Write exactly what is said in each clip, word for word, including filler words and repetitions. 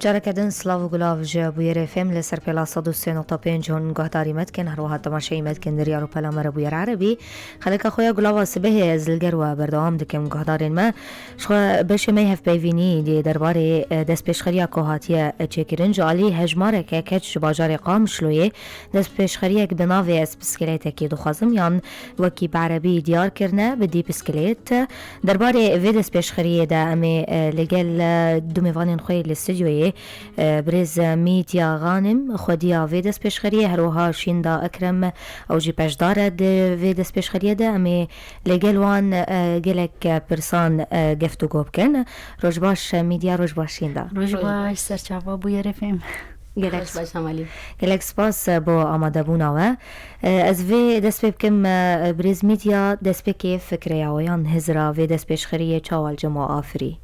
Careke din silav û gulav ji Bûyerê F M li ser pêla sed û sê nokta pênc hûn guhdarî me dikin, her wiha temaşeyî me dikin di riyar û pela me re Bûyer Erebî. Xeleka xwe ya gulava sibehê ez li gel we berdewam dikim guhdarên me. Ji xwe beşê me yê hevpeyvînî dê derbarê, e, destpêşxeriya ku hatiye, e, çêkirin ji alî hejmareke keç ji bajarê Qamişloyê destpêşxeriyek bi navê Ez Piskilêtekî Dixwazim yan wekî bi erebî diyar kirine, bi dî piskilêt. Derbarê vê destpêşxeriyê de em ê, e, li gel, e, du mêvanên xwe yê li stûdyoyê, e, birêz Mîdya Xanim, xwediya vê destpêşxeriyê, her wiha Şînda Ekrem, ew jî beşdar e di vê destpêşxeriyê de. Em ê li gel wan, e, gelek, e, pirsan, e, geftûgo bikin. Roj baş, e, Mîdya, roj baş Şînda. Roj baş, serçava Bûyerê F M. Gelek Roj baş Hemalî. Gelek spas, e, bo amadebûna we. E, ez vê dest pê bikim, e, birêz Mîdya, destpêkê fikreya we yan hizra vê destpêşxeriyê çawa li cem we afirî?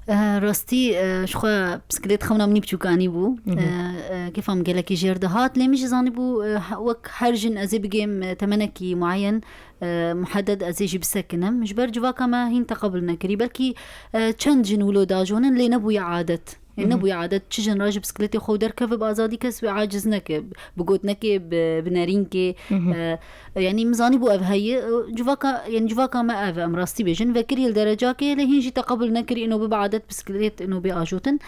E, rastî, e, ji xwe bisiklet xewna min î biçûkanî bû. Mhm. E, e, kêfa min gelekî jêr dihat. Lê min jî zanîbû, e, he-, wek her jin ez ê bigêm, e, temenekî muayen, e, muhedded ez ê jî bisekinim. Ji ber civaka me hîn teqebul nekirî. Belkî, e, çend jin wilo dajonin lê nebûye adet. Ê, Mhm. nebûye adet çi jin re ji bisikletê xwe derkeve bi azadî kes wê aciz neke, bi got neke, bi, bi nerînkê, Mhm. e, yanî min zanîbû ev heye, e, civaka, yanî civaka me ev e, em rastî bêjin, vekirî li derecakê lê hîn jî teqebul nekirî ino bibe adet bisiklet ino bê ajotin.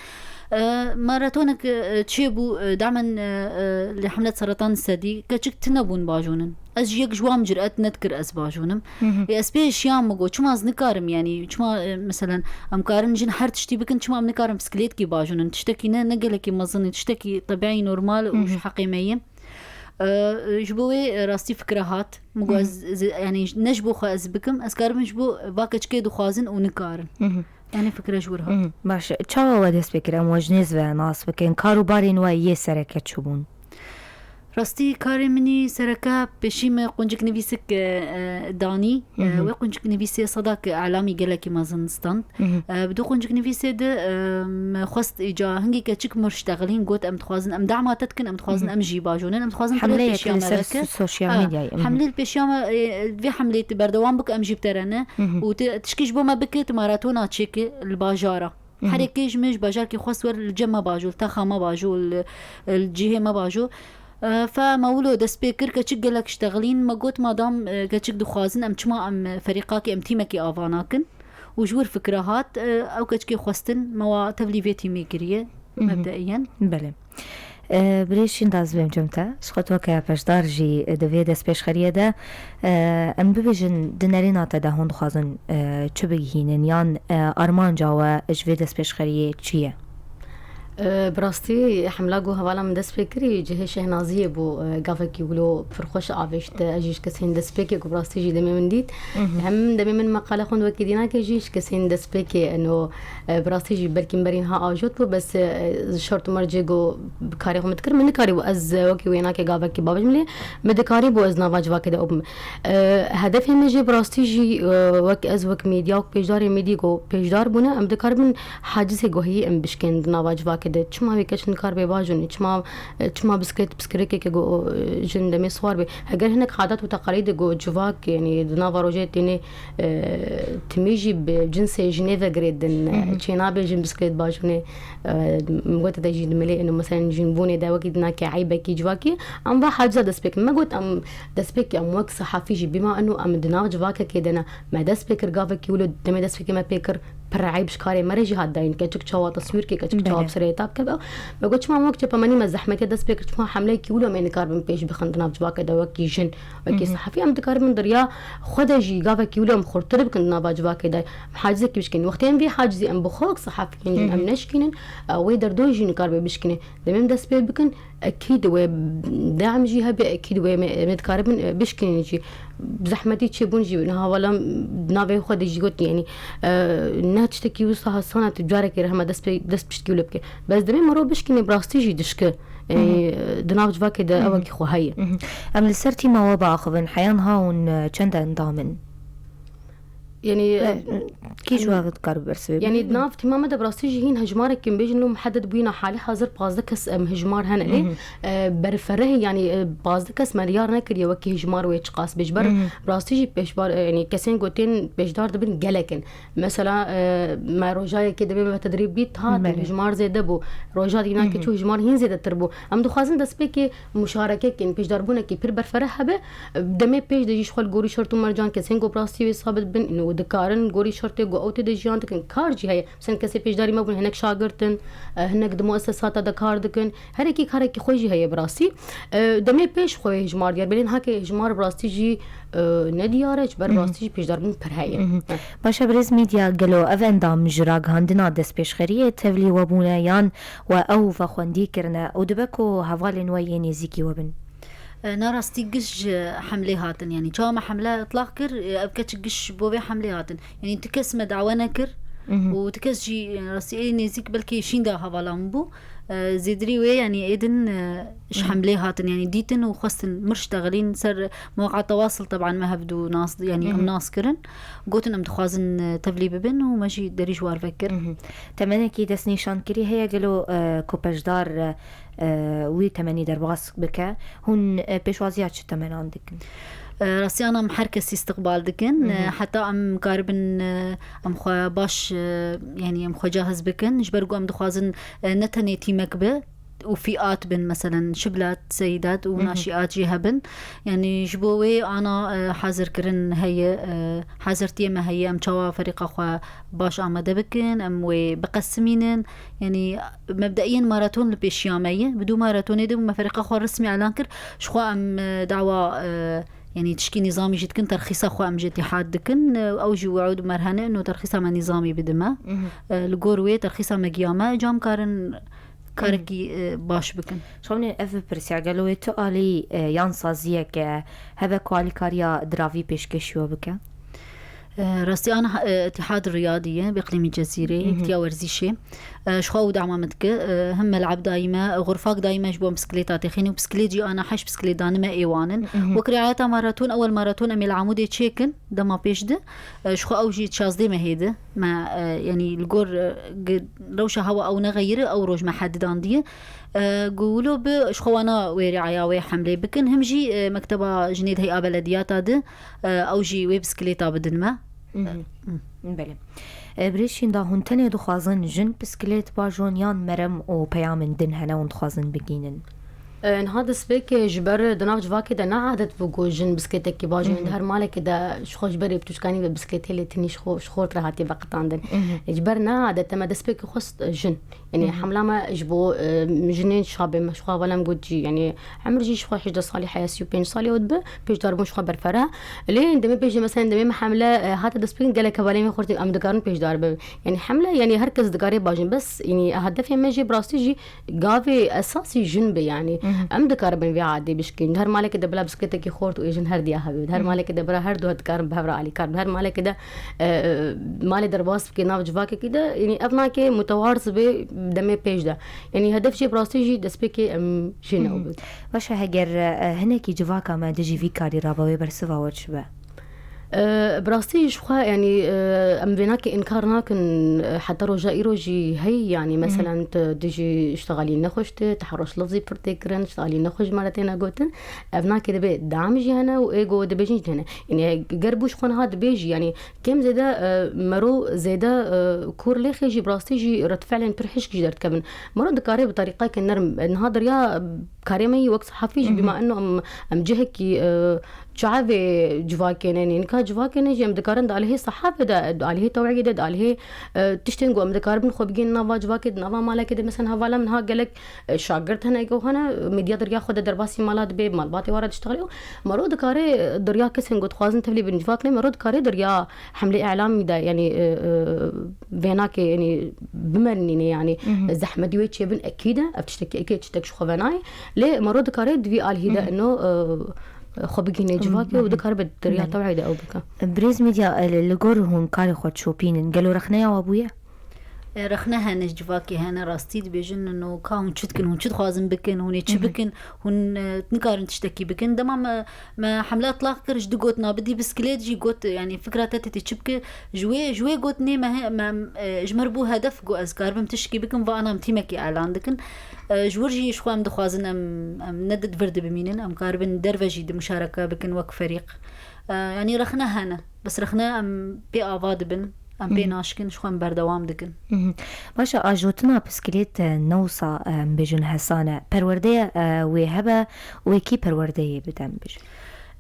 E, maratonek, e, çêbû, e, damen, e, e, li hemlet seratan sedî, keçik tune bûn bajonin. Ez jî yek ji wan cüret nedikir ez bajonim. Mhm. Ê, ez pê şiyam min got, çima ez nikarim, yanî, çima, e, meselen, em karin jin her tiştî bikin, çima em nikarin bisikletkî bajonin? Tiştekî ne, ne gelekî mezin e, tiştekî tebiî, normal û ji Mhm. heqê me ye. E, ji bo wê, e, rastî fikre hat. Min got, Mhm. ez, ez, yanî, ne ji bo xwe ez bikim, ez karim ji bo va keçikê dixwazin û nikarin. Mhm. Yanî fikre ji wir hat. Mhm. Baş e. Çawa we dest pê kir? Em we ji nêz ve nas bikin. Kar û barên we yê sereke çi bûn? Rastî karê min î sereke pêşî me qunciknivîsik, e, e, danî. E, Mhm. wê qunciknivîsê sedak elamî gelekî mezin stand. Mhm. E, bi du qunciknivîsê de, e, me xwest îca hingî keçik mir ştexilîn got, em dixwazin, em dema te dikin, em dixwazin, Mhm. em jî bajonin, em dixwazin tu Hemleyek pêşiya li me ser veke. so-, sosyal Ha, medyayê. Mhm. Hemlê li pêşiya me, e, vê hemlê tu berdewam bike, em jî bi te re ne. Mhm. Û tu tişkî ji bo me bike, tu maratona çêke li bajara. Mhm. Herê kê ji min ji bajarkê xwest wer li cem me bajo, li taxa me bajo, li, li cihê me bajo. E, fe me wilo dest pê kir, keçik gelek ştexilîn, me got, madam, e, keçik dixwazin, em çima em ferîqakê, em tîmekê ava nakin? Û ji wir fikre hat, e, ew keçikê xwestin, me wa tevlî vê tîmê kiriye, Mhm. mebdeiyen. Belê. E, birêz Şînda, ez bêm cem te. Ji xwe tu weke beşdar jî di vê destpêşxeriyê de, e, em bibêjin, di nerêna te de hûn dixwazin, e, çi bigihînin? Yan, e, armanca we ji vê destpêşxeriyê çi ye? E, bi rastî hemla ku hevala min dest pê kirî, cihê şehnaziyê bû, e, gavekî wilo pir xweş avêşt, ez jî ji kesên destpêkê ku bi rastî jî demê min dît. Mhm. Hem demê min meqale xwend wekî dînakê jî ji kesên destpêkê eno, e, bi rastî jî belkî min berî niha ajot bû, bes, e, şert û mercê ku karê xwe min dikir, min nikarîbû ez, e, wekî wênakê gavekî bavêjim lê min dikarîbû ez nava civakê de bim. E, hedefê me jî bi rastî jî, e, wek ez, wek medya, wek pêşdarê medyê ku pêşdar bûne, em dikaribin hacizê ku heyî em bişkên di nava civakê de. Çima wê keç nikar bê bajon, çima, e, çima bisiklet, bisikleteke ku, e, jin demê siwar bê. Heger hinek adet û teqalîdê ku civak, yanî di nava rojê têne, e, timî jî bi cinsê jinê ve girêdin, e, Mhm. çênabê jin bisiklet bajonê, e, min got te jî di milê ino, meselen, jinbûnê de wekî dinake eybekî civakî, em va haciza dest pê kin. Me got, em dest pê kir, em wek sehafî jî bîma ino, em di nav civakekê de ne. Me dest pê kir gavekî wilo, demê dest pê kir me pê kir, pir eyb ji karê me re jî hat dayîn. Keçik çawa teswîr ke, keçik çawa Belê. bi serê ta bikeve. Me got, çima em wek çepemenî me zehmetiya dest pê kir, çima hemleyekî wilo em ê nikaribin pêş bixin di nav civakê de wekî jin, wekî Mhm. sehafî. Em dikaribin di riya xwe de jî gavekî wilo em xurtir bikin di nava civakê de. Em hacizekî bişkînin. Wextê em vê hacizî em bi xwe wek sehafiyên jin em Mhm. neşkînin, e, wê derdoyê jî nikaribe bişkîne. Demê em dest pê bikin, ekîd wê dem jî hebe, ekîd wê me, me dikaribin, e, bişkînin jî. Zehmetî çêbûn jî, niha wela navê xwe de jî got, yanî, e, ne tiştekî wisa hesana tu carekê re hema dest pê, dest piştî wilo bike. Bes demê mirov bişkîne, bi rastî jî dişke. Yanî, Mhm. e, di nav civakê de Mhm. ewekî xwe heye. Mhm. Em li ser tîma we biaxivin, heya niha hûn, e, çend endam in? Yanî, e, kî ji we dikare bersivê? Yanî, di nav tîma me de bi rastî jî hîn hejmarek em bêjin û muhedded bûyî, na halê hazir pazdeh kes, em, hijmar hene lê, e, berfereh, yanî, e, pazdeh kes me diyar nekiriye wekî hijmar wê çiqas bê. Ji ber bi rastî jî pêşbar, e, yanî kesên ku tên pêşdar dibin gelek in. Mesela, e, me rojayekê demê me tedrîb dît, hatin hijmar zêde bû. Roja dîna ke çû hijmar hîn zêdetir bû. Em dixwazin destpêkê muşarekekên pêşdarbûnekî pir berfereh hebe. Demê pêş de jî ji xwe li gorî şert û mercan kesên ku bi rastî wê sabit bin û dikarin gorî şertê ku ew tê de jiyan dikin, kar jî heye. Mesela kesê pêşdarî me bûn, hinek şagirt in, e, hinek di muessesata de kar dikin. Herekî karekî xwe jî heye bi rastî. E, demê pêş xwe wê hijmar diyar bê, lê niha ke hijmar bi rastî jî, e, ne diyar e, ji ber bi rastî jî pêşdarbûn pir heye. Baş e, birêz Medya, gelo ev endam ji ragihandina destpêşxeriyê tevlî we bûne yan we ew vexwendî kirine û dibe ku hevalên we yê nêzîkî we bin? E, na rastî giş ji hemlê hatin. Yanî çawa me hemle itlaq kir, e, ev keç giş ji bo vê hemlê hatin. Yanî tu kes me dawe nekir û tu kes jî, e, rastî ê nêzîk belkî şînda hevala min bû. E, zêdirî wê, yanî ê din, e, ji hemlê hatin. Yanî dîtin û xwestin mir ştexilîn ser mewaqa tewasil, teban me hevdû nas, yanî em nas kirin. Gotin em dixwazin, e, tevlî bibin û me jî derî ji war vekir. Temenekî destnîşankirî heye gelo, e, ku beşdar, e, e, wî temenî derbas bike? Hûn, e, pêşwaziya çi temenan dikin? E, rastiyana em her kesî istiqbal dikin. E, heta em karibin, e, em xwe baş, e, yanî em xwe cahiz bikin. Ji ber ku em dixwazin, e, ne tenê tîmek be û fîat bin, meselen, şiblat, seyidat û naşîat jî hebin. Yanî ji bo wê ana, e, hazirkirin heye, e, hazirtiyê me heye, em çawa ferîqa xwe baş amade bikin, em wê biqesimînin. Yanî mebdeiyên maraton li pêşiya me ye. Bi dû maratonê de bû me ferîqa xwe resmî elan kir. Ji xwe em, e, dawa, e, yanî tişkî nîzamî jî dikin, terxîsa xwe em ji îtîhad dikin. E, ew jî weûd me re hene, ino terxîsa me nîzamî bidime. E, li gor wê terxîsa me giya me, cam karin karekî, e, baş bikin. Şonê ev pirsiyar gelo wê tu alî, e, yan saziyeke hebe ku alîkariya diravî pêşkêşî we bike? E, rastî ana, e, Îtîhad Riyadî ye, bi îqlîmî Cezîrê, tiya werzîşê. E, ji xwe ew dama min dike, e, him mel'eb dayî me, xurfak dayî me ji bo em bisiklêta têxîn û bisiklêt jî ana heşt bisiklêt danime ê wan in. Wek riayeta maraton, ewel maraton em ê li Amûdê çêkin, dema pêş de. E, ji xwe ew jî şazdê mehê de. Me, e, yanî li gor, e, gi-, rewşa hewa ew nexeyire, ew roj me hedidandiye. E, ku wilo bi ji xwe wana wê riaya wê hemlê bikin. Him jî, e, mekteba jinê di heya belediyata de, e, ew jî wê bisiklêta bidin me. Belê. E, Birêz Şînda, hûn tenê dixwazin jin bisiklêt bajon yan merem û peyamên din hene hûn dixwazin bigînin? E, niha destpêkê ji ber di nav civakê de ne adet bû ku jin bisikletekî baş in. Di her malekê de ji xwe ji berê bi tûşkanî ve bisikletê lê tenî ji xwe, ji xort re hatiye veqitandin. E, ji ber ne adet e, me destpêkê xwest, e, jin. Yanî hemla me ji bo, e, jinên şabê me, ji xwe hevalem got jî, yanî emir jî ji xwe hejdeh salî heye, sî û pênc salî ew dibe, pêşdarbûn ji xwe berfere. Lê demê pêşê, mesela demê me hemle, e, hate destpêkin gelek hevalên me xortî em dikarin pêşdar bin. Yanî hemle, yanî her kes dikare bajin, bes, yanî hedefê me jî bi rastî jî gavê esasî jin be, yanî. Em dikaribin vê adê bişkîn. Di her malekê de bila bisikletekî xort û ê jin her diya hebe. Di her malekê de bira her du dikarin bi hev re alîkar bin. Her malekê de, e, e, malê derbas bike nav civakekî de, yanî ev nake mutewar zibe demê pêş de. Yanî hedef jê bi rastî jî destpêkê em jin ew bin. Baş e, heger, e, hinekî civaka me dijî vî karî rabe, wê bersiva we çi be? E, bi rastî ji xwe, yanî, e, em vênakê înkar nakin, e, heta roja îro jî heye, yanî, meselen, tu dijî îştixalî nexweş tê, teheruş lefzî pir tê kirin, îştixalî nexweş ji me re têne gotin. Ev nake dibe dam jî hene û ê ku dibêjin jî hene. Yanî, ger bû ji xwe niha dibêjî, yanî, kêm zêde, e, mero zêde, e, kûr lêxê jî bi rastî jî redfe'lên pir hişk jî derdikevin. Mero dikare bi terîqeke nerm, e, niha derya karê me yî wek sehafî jî bî, ma ino em, em cihekî, e, çavê civakê ne, nînka civakê ne jî em dikarin di alihê sehafê de, di alihê tewhîdê de, di alihê, e, tiştên ku em dikaribin xwe bigihînin nava civakê, di nava malekê de, mesela hevala min ha gelek, e, şagirt hene, ew hene, medya derya xwe de derbasî mala dibe, malbatê wara diştexilê û mero dikare derya kesên ku dixwazin tevlî bin civak lê mero dikare derya hemlê îlamî de, yanî, e, e, vênakê, yanî, bimenîne, yanî, zehmetî wê çêbin ekîd e, ev tiştekî eke tiştek ji xwe venayê. Lê mero dikare di vî alhî de ino, e, xwe bigihîne civakê û dikare bi derya tewhî de ew bike. Birêz Medya, e, li, li gor hûn karê xwe çopînin, gelo rexneya we bûye? E, rexne hene, ji civakê hene, rastî dibêjin, no ka hûn çi dikin, hûn çi dixwazin bikin, hûn ê çi bikin, hûn, e, nikarin tiştekî bikin. Dema me, me hemla tlaq kir, ji du gotina bidî biskilêt jî got, yanî fikra te tê çi bike, ji wê, ji wê gotinê me, he- me, e, ji me re bû hedef, got ez karibim tiştekî bikim, va ana em tîmekî elan dikin. E, ji wir jî ji xwe em dixwazin em, em ne di vir de bimînin, em karibin derve jî di muşareke bikin wek ferîq. E, yanî rexne hene, bes rexne em pê ava dibin, em pê naşkin, ji xwe em berdewam dikin. Mhm. Baş e, ajotina piskilêt, e, ne wisa, e, em bêjin hesane. Perwerdeye, e, wê hebe û wê kî perwerdeyê bide, em bêjin?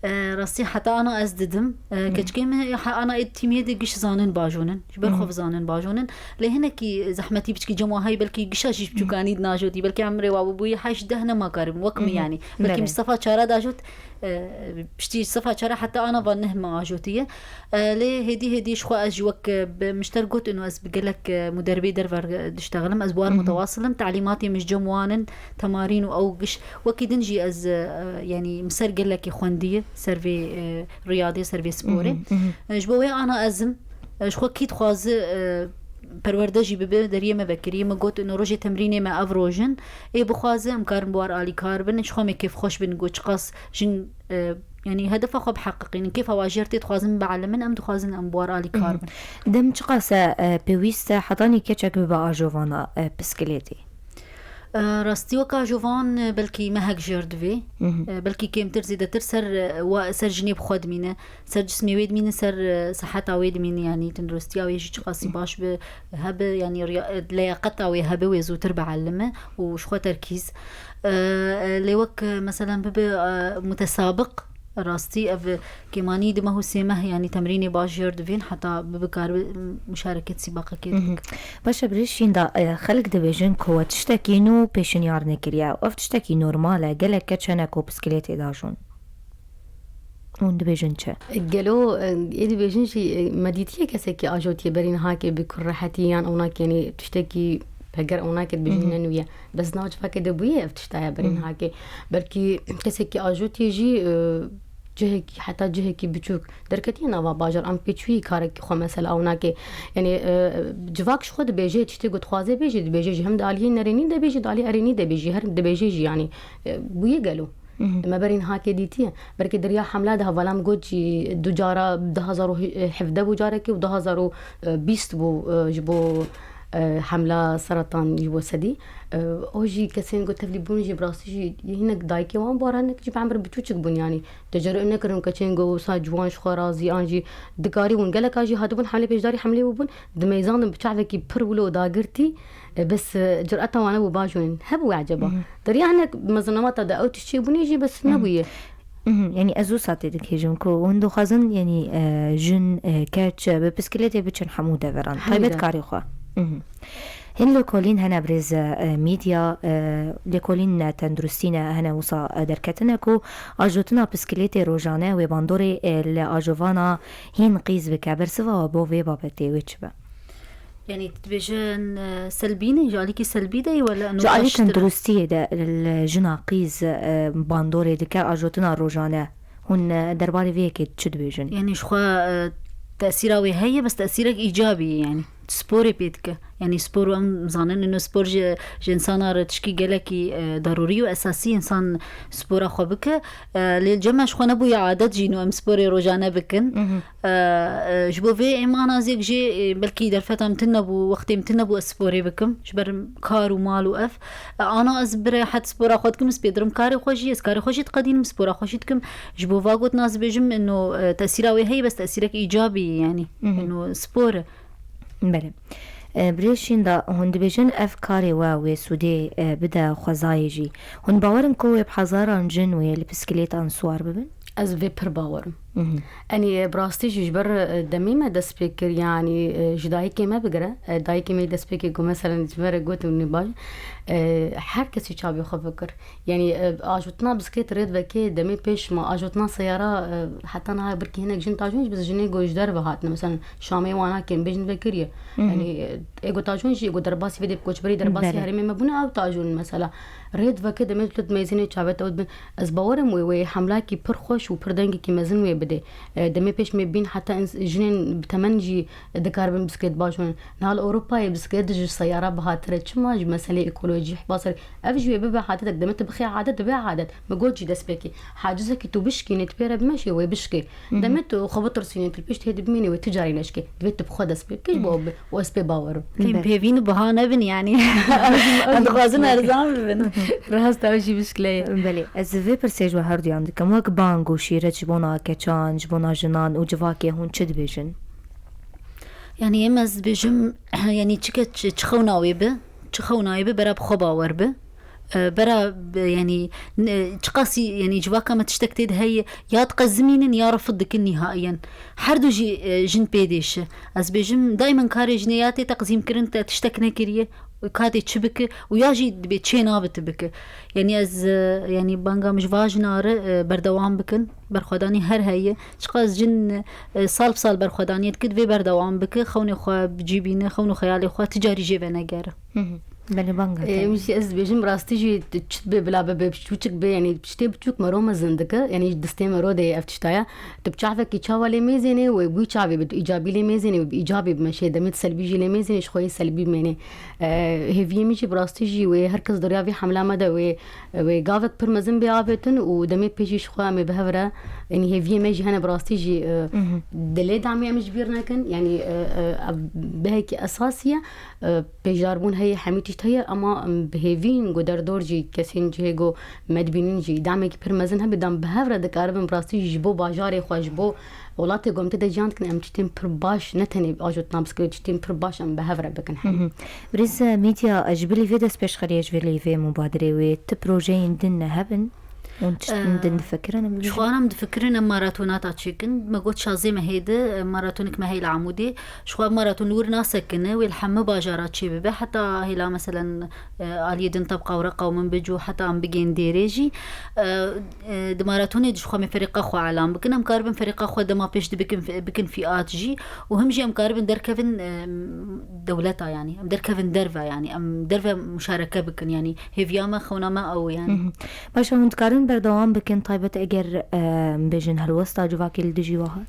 E, rastî heta ana ez didim. E, keçikê me he ana ê tîmiyê de giş zanin bajonin. Ji ber xwe bizanin bajonin. Lê hinekî zehmetî biçkî cem wahayî belkî gişa jî biçûkanî dinajotî. Belkî emrê wa bûbûyî heşt deh nema karibim. Wek min yanî. Belkî min sefa çara dajot, e, piştî sefa çara heta ana va neh me ajotiye. E, lê hêdî hêdî ji xwe ez jî wek, e, bi mişter got û ez bi gelek, e, muderbê derve, e, diştexelim. Ez bi wan mutewasil im. Telîmatê min ji cem wan in, temarîn û ew giş. Wekî din jî ez, e, yanî min ser gelekî xwendiye, ser vê, e, riyadê, ser vê sporê. E, ji bo wê ana ez im. E, ji xwe kî dixwaze, e, perwerde jî bibe, deriyê me vekirî. Min got, ino rojê temrînê me ev roj in. Ê bixwaze, em karin bi war alîkar bin. Ji xwe em ê kêfxweş bin, got çiqas jin, e, yanî hedefa xwe biheqiqînin. Kêfa wa jêr tê, dixwazin bielimin, em dixwazin em bi war alîkar bin. Dem çiqas e, e, pêwîst e, hetanî keçek bibe ajovana, e, piskilêtê? E, rastî wek ajovan, e, belkî mehek jêr divê. E, belkî kêmtir zêdetir ser, e, wa, ser jinê bi xwe dimîne. Ser cismê wê dimîne, ser, e, seheta wê dimîne, yanî tenduristiya wê jî çiqasî baş bi, hebe, yanî riya-, e, leyaqeta wê hebe, wê zûtir bielime û ji xwe terkîz. E, e, lê wek, e, meselen bibe, e, mutesabiq, rastî ev kêmanî du meh û sê meh, yanî temrînê baş jêr divên heta bibikaribe muşareket sîbaqekê bike. Baş e, birêz Şînda, e, xelk dibêjin ku we tiştekî nû pêşinyar nekiriye. Ev tiştekî normal e, gelek keç hene ku piskilêtê dajon. Hûn dibêjin çi? Gelo, e, ê dibêjin jî, e, me dîtiye kesekî ajotiye berî niha kê bi kur rehetî yan ewna kê, yanî tiştekî heger ewna kê dibêjin ne nû ye. Bes nav civakê de bûye ev tişta ye berî niha kê. Belkî kesekî ajotiye jî, e, cihekî, heta cihekî biçûk derketiye nava bajar, em pê çûyî karekî xwe mesela ewna kê. Yanî, e, civak ji xwe dibêje, tiştê ku dixwaze bêjî, dibêje jî, hem di aliyê nerênî de bêjî, di aliyê erênî de bêjî, her dibêje jî, yanî, e, bûye gelo. Me berî niha kê dîtiye. Belkî di riya hemla de hevala min got jî du cara, du hazar û hevdeh bû carekê û du hazar û bîst bû, e, ji bo, e, hemla seretan ji bo sedî. E, o jî kesên ku tevlî bûn jî bi rastî jî hinek dayikê wan bar hinek jî bi emir biçûçik bûn, yanî tecere nekirin keçên ku wisa ciwan ji xwe razî an jî dikarîbûn. Geleka jî hatibûn hemlê pêşdarî hemlê bûbûn, dimeyzandin bi çavekî pir wilo dagirtî. E, bes, e, cureta wan nebû baş bûnin. Hebû eceba. Deriya hinek mezinamata de ew tiştê bûnê jî bes nebûye. Mhm. Yanî ez wisa tê dikêjim ku hûn dixwazin, yanî, e, jin, e, keç, e, bi piskilêtê biçin hemû deveran. Hemû Taybet de. Karê xwe. Mhm. Hin lêkolîn hene birêz, e, medya, e, lêkolîn ne tenduristî ne hene wisa, e, derketine ku ajotina piskilêtê rojane wê bandorê, e, li ajovana hîn qîz bike. Bersiva we bo vê babetê wê çi be? Yanî dibêjin, e, selbî ne, ji alîkî selbî de ye wele Ji alî tenduristiyê de li jina qîz, e, bandorê dike ajotina rojane. Hûn, e, derbarê vê yekê çi dibêjin? Yanî ji xwe, e, tesîra wê heye, bes tesîrek îcabî ye yanî. Sporê pê dike. Yanî spor em zanin, ino spor ji, ji insana re tişkî gelekî, e, darûrî û esasî insan spora xwe bike. E, lê cem me ji xwe nebûye adet jî ino em sporê rojane bikin. E, e, ji bo vê em ana zêk jê, e, belkî derfeta min tune bû, wextê min tune bû ez sporê bikim. Ji ber kar û mal û ev. E, ana ez bi rehet spora xwe dikim, ez pê dirim karê xwe jî, ez karê xwe jî diqedînim, spora xwe jî dikim. Ji bo va gotina ez dibêjim, ino, e, tesîra wê heye, bes tesîrek îcabî ye, yanî. Mhm. Ino spor e. Belê. E, birêz Şînda, hûn dibêjin ev karê we wê sûdê, e, bide xwezayê jî. Hûn bawer in ku wê bi hezaran jin wê li piskilêtan siwar bibin? Ez vê pir bawer im. Mhm. Enî, e, bi rastî jî ji ber, e, demê me dest pê kir, yanî, e, ji dayikê me bigire, e, dayikê me dest pê kir ku meselen ji me re got û nî baş, e, her kesî çavê xwe vekir. Yanî, e, ajotina bisiklet rê divekê demê pêş ma ajotina seyara, e, heta niha birkî hinek jin tajûn jî, bes jinê ku ji derve hatine, meselen Şamê wana kêm bêjin vekiriye. Mhm. Yanî, e, ê ku tajûn jî, ê ku derbasî vê dê bi koçberî derbasî Belê. herêmê me bûne, ew tajûn mesela. Rê diveke demê tu dimeyzînê çavê te û dibin. Ez bawer im wê, wê hemlakî pir xweş û pir dengekî mezin wê dê. E, demê pêş me bîn heta ins-, jinên bi temen jî dikaribin bisiklet baş bibin. Niha li Ewropayê bisiklet ji seyara bihatir e. Çima? Ji meselê ekolojî, hibasê. Ev jî wê bibe adetek. Demê tu bixê adet, dibe adet. Min got jî destpêkê. Hacizekî tu bişkînî, tu pê re bimeşê, wê bişkê. Demê tu xwe bitirsînî, tu pişt hê dibimînî, wê tu carî neşkê. Divê tu bi xwe dest pê bikî ji bo û ez pê bawer im. Em pêvîn û biha nebin, yanî. Em dixwazin erzan bibin. Rast, ew jî bişkile ye. Belê, ez vê pirsê ji we herduyan dikim. Wek bang û şîret ji bona keçan, ji bona jinan û civakê hûn çi dibêjin? Yanî em ez dibêjim, yanî çi ke çi, çi xewna wê bi, çi xewna wê bi, bera bi xwe bawer bi. E, bera bi, yanî, ne, çiqasî, yanî civaka me tiştek tê de heye, ya diqezimînin ya refid dikin nihaiyen. Her du jî, e, jin pê dêşi. Ez bêjim, daîmen karê jinê ya tê teqzîmkirin, te tiştek nekiriye, ka tê çi bike û ya jî dibê çê nabe tu bike. Yanî ez, e, yanî banga min ji va jina re, e, berdewam bikin. Berxwedanî her heye. Çiqas jin, e, sal bi sal berxwedaniyê dike, divê berdewam bike, xewnê xwe bi cî bîne, xewn û xeyalê xwe ti carî jê venegere. Hı hı. Belê, bang hate. Em jî ez dibêjim, rastî jî tu çi dibe bila bibe, çûçik be, yanî tiştê biçûk mero mezin dike, yanî distê mero de ev tişta ye. Tu bi çavekî çawa lê mêzênê, wê bi wî çavê be, tu îcabî lê mêzênê, wê bi îcabî bimeşê, demê tu selbî jî lê mêzênê, ji xwe yê selbî bimênê. E, hêviyê min jî bi rastî jî wê her kes doriya vê hemla me de wê, wê gavek pir mezin bê avêtin û demê pêşî ji xwe em ê bi hev re, yanî hêviyê me jî hene bi rastî jî, e, Mhm. dilê demê em ji bîr nekin, yanî, e, e, ev bihekî esasî ye. E, pêşdarbûn heye, hemî tişt heye, ema em bi hêvî in ku derdor jî kesên cihê ku me dibînin jî demekî pir mezin hebe, dem bi hev re dikaribin bi rastî jî ji bo bajarê xwe, ji bo welatê ku em tê de jiyan dikin, em tiştên pir baş, ne tenê ajotina bisiklet, tiştên pir baş em bi hev re bikin hemî. Mhm. Birêz Mîdya, ji bilî vê destpêşxeriyê, ji bilî vê mubadirê wê ti projeyên din hebin? Hûn tiştin Ee, din difikirin em ji bibêjin? Xwe em difikirin em maratona ta çêkin. Me got şazê mehê de, e, maratonik me heye li Amûdê. Ji xwe ev maraton li wir nasekine, wê li hemû bajara çê bibe. Heta hêla meselen, e, aliyê din tebqa were qewmin bicû, heta em bigên dêrê jî. E, e, di maratonê de ji xwe em ê ferîqa xwe elan bikin. Em karibin ferîqa xwe dema pêş de bikin, bikin fîat jî. Û him jî em karibin derkevin, e, dewleta, yanî. Em derkevin derve, yanî. Em derve muşareke bikin, yanî. Hêviya me, xewna me ew, yanî. Mhm. Baş e, hûn dikarin berdewam bikin, taybet eger, e, em bêjin helwesta civakê li dijî we hat?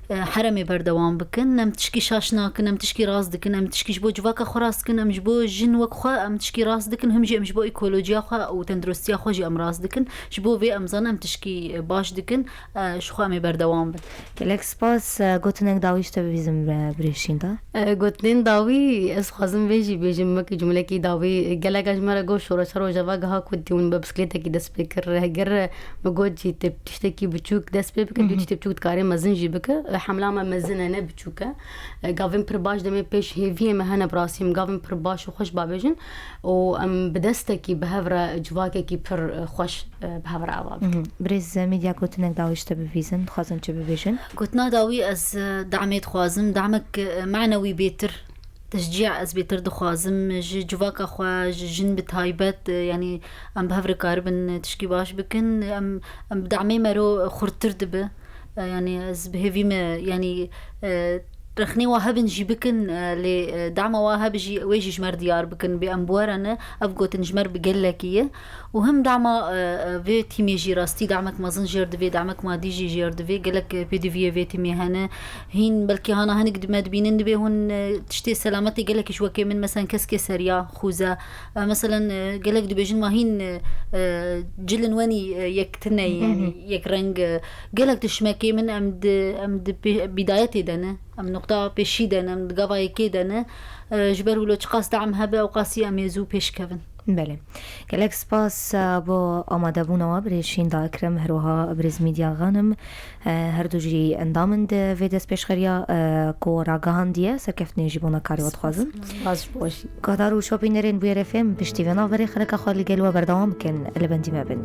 E, her em ê berdewam bikin. Em tişkî şaş nakin, em tişkî rast dikin, em tişkî ji bo civaka xwe rast dikin, em ji bo jin wek xwe, em tişkî rast dikin, him jî em ji bo ekolojiya xwe û tenduristiya xwe jî em rast dikin. Ji bo vê em zanin em tişkî, e, baş dikin, e, ji xwe em ê berdewam bin. Gelek spas, e, gotinek dawî ji te bibîzim, e, birêz Şînda. E, gotinên dawî, ez xwazim vê jî bêjim, wekî cumlekî dawî, gelek ji me re got, şoreşa Rojava giha ku dî hûn bi bisikletekî dest pê kir, heger me got jî tê tiştekî biçûk dest pê bikin, tu Mhm. tiştê biçûk dikarê mezin jî bike. E, hemla me mezin e, ne biçûk e. E, gavên pir baş demê pêş hêviyê me hene, bi rastî em gavên pir baş û xweş babêjin û em bi destekî bi hev re civakekî pir, e, xweş, e, bi hev re ava bikin. Mhm. Birêz Mîdya, gotinek dawî ji te bibîzim, dixwazin çi bibêjin? Gotina dawî ez, e, demê dixwazim, demek, e, manewî bêtir, teşcî ez bêtir dixwazim, ji civaka xwe, ji jin bi taybet, e, yanî em bi hev re karibin, e, tişkî baş bikin, em, em bi demê mero xurttir dibe. E, yanî ez bi hêvî me, yanî, e, rexnê wa hebin jî bikin, e, lê, e, dema wa hebe jî, wê jî ji me re diyar bikin, bê em bi we re ne, ev gotin ji me re bi gelekî ye. Û him dema, e, e, vê tîmê jî rastî demek mezin jêr divê, demek madî jî jêr divê, gelek, e, pêdiviyê vê tîmê hene. Hîn belkî hana hinek di me dibînin dibê hûn, e, tiştê selametê gelekî ji wekê min, meselen keskê seriya, xûze, e, meselen, e, gelek dibêjin ma hîn, e, e, cilin wenî, e, yek tune ye, Hı hı. yanî yek reng, e, gelek dişmekê min em di, em di pê-, bîdayetê de ne, em nuqta pêşî de ne, em di gava yekê de ne. E, ji ber wilo çiqas de'm hebe, ew qasî em ê zû pêş kevin. Belê. Gelek spas, e, bo amadebûna we, birêz Şînda Ekrem, her wiha birêz Mîdya Xanim. E, her du jî endam in di vê destpêşxeriya, e, ku ragihandiye, serkeftinê jî bona karê we dixwazim. Spas ji bo we jî. Guhdar û şopînerên Bûyer F M, piştî vê navberê xeleka xwe li gel we berdewam bikin, li bendî me bin.